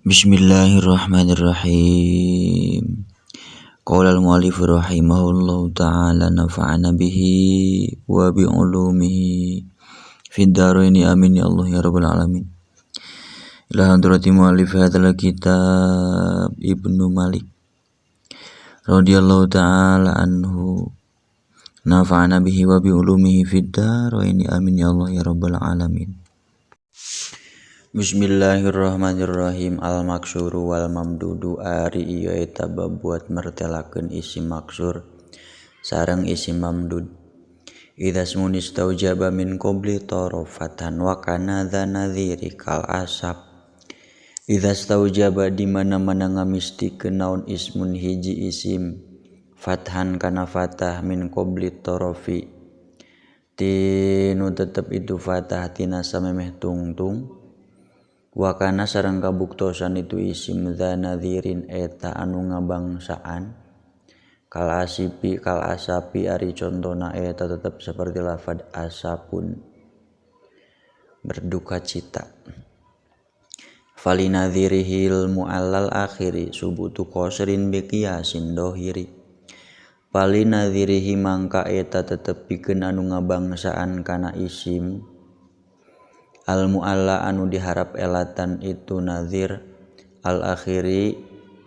Bismillahirrahmanirrahim. Qala al-mu'allif rahimahullahu ta'ala nafa'ana bihi wa bi ulumihi fid dharaini amin ya Allah ya rabbal alamin. Ila hadrati mu'allif hadzal kitab Ibnu Malik radhiyallahu ta'ala anhu nafa'ana bihi wa bi ulumihi fid dharaini amin ya Allah ya rabbal alamin. Bismillahirrahmanirrahim. Al maksuru wal mamdudu ari ieu eta babuat mertelakeun isim maksur sareng isim mamdud. Idza ismun istaujaba min qabli tarafatan wa kana dza nadhiri kal asab. Idza istaujaba di mana-mana ngamistikeun naon ismun hiji isim fathan kana fatah min qabli tarafi tinu tetep itu fatah tina samemeh tungtung. Wakana sareng kabuktosan itu isim dza nadhirin eta anu ngabangsaan kal asipi kal asapi ari contona eta tetep seperti lafad asapun berduka cita. Falinadhirihil mu'allal akhiri subutu qasrin biqiyasin dohiri. Falinadhirihi mangka eta tetep pikeun anu ngabangsaan kana isim al mu'alla anu diharap elatan itu nazir al akhiri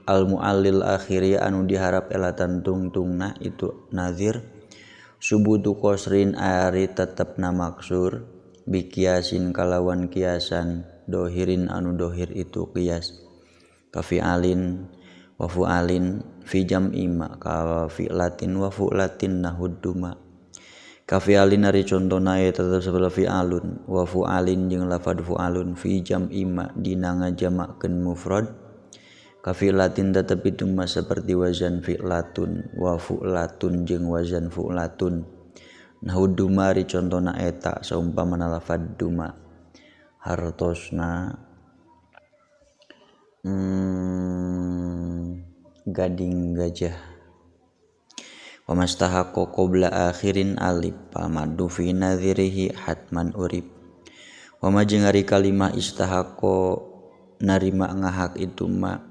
al mu'allil akhiri anu diharap elatan tungtungna itu nazir subutu qasrin ari tetepna maksur bikiasin kalawan kiasan dohirin anu dohir itu kias kafi'alin wa fu'alin fi jam'ima kafi'latin wa fu'latin nahudduma kafi'alin ari contona eta tetep sebelah fi'alun wa fu'alin jeung lafad fu'alun fi jam'ima dina ngajamakeun mufrad kafi'latin tetep itu mah seperti wazan fi'latun wa fu'latun jeung wazan fu'latun nahudduma ari contona eta saumpamana lafad duma hartosna gading gajah. Wa mastahaqqa qabla akhirin alif pamaddu fi nadhirihi hatman urib. Wa ma jeung ari kalimah istahaqqa narima ngahak itu ma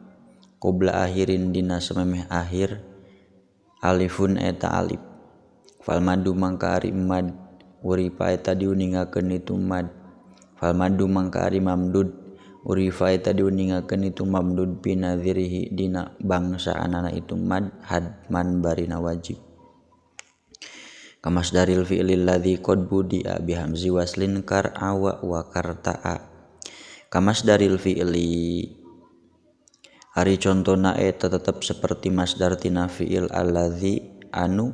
qabla akhirin dina samemeh akhir alifun eta alif. Fal maddu mangka ari mad urifa eta diuningakeun itu mad. Fal maddu mangka ari mamdud urifa eta diuningakeun itu mamdud fi nadhirihi dina bangsaanana itu mad hadman barina wajib. Kamasdaril fi'lil ladzi qad budi'a bihamzi waslin kar'awa wa karta'a. Kamasdaril fi'li ari contona eta tetep seperti masdar tina fi'il alladzi anu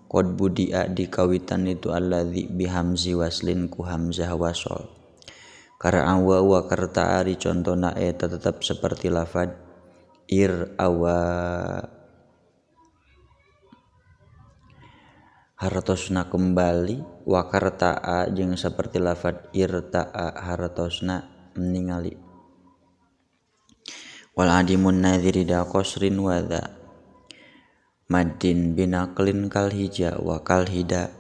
qad budi'a dikawitan itu alladzi bihamzi waslin ku hamzah wasol. Kar'awa wa karta'a ari contona eta tetep seperti lafad ir awa hartosna kembali wa karta'a jeung seperti lafad irta'a hartosna ningali. Wal adimun nadhiri da qasrin wa dza maddin binaqlin kal hija wa kal hida.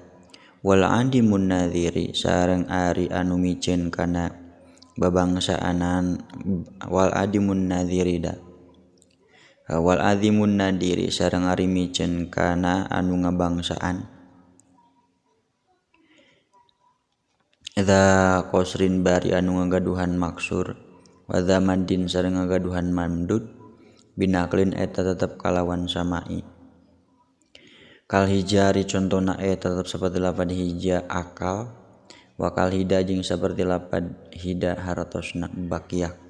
Wal adimun nadhiri sareng ari anu miceun kana babangsaanan wal adimun nadhiri da wal adimun nadiri sareng ari miceun kana anu ngabangsaan dza qasrin bari anu ngagaduhan maksur wa dza maddin sareng ngagaduhan mamdud binaqlin eta tetep kalawan samai. Kal hijari contona eta tetep seperti lafad hija akal wa kal hida jeung seperti lafad hida hartosna bakiak.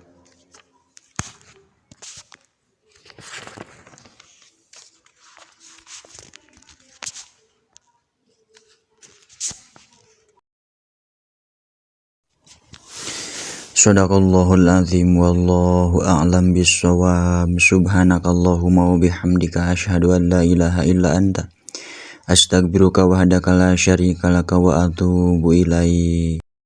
Shadaqallahul azim wallahu a'lam bissawab. Subhanakallahumma wa bihamdika asyhadu an la ilaha illa anta astaghfiruka wahdaka la syarika laka wa atubu ilaik.